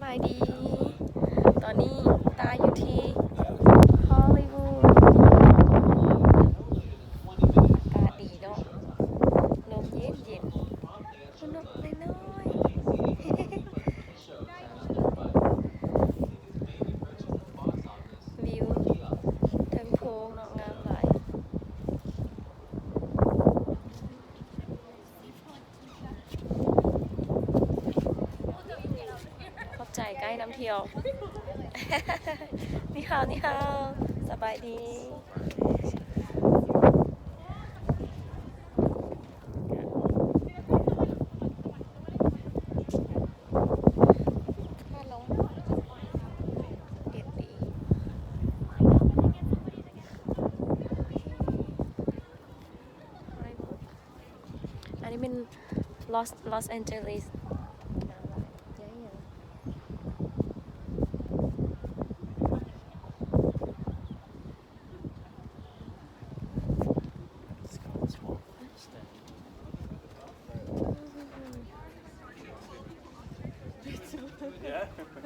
ສະບາຍດີ ຕອນນີ້ຕາຢູ່ທີ່ຮອລລີວູດ ອາກາດດີເນາະ ລົມເຢັນໆ ນກນ້ອຍໆ ວິວເທິງໂພງເນາະ ງາມຫຼາຍ. ຂອບໃຈໄກນຳທ່ຽວ ນີ້ຮາວ ນີ້ຮາວ ສະບາຍດີ. ອັນນີ້ແມ່ນລອສ ລອສແອນເຈີລິສ. Yeah.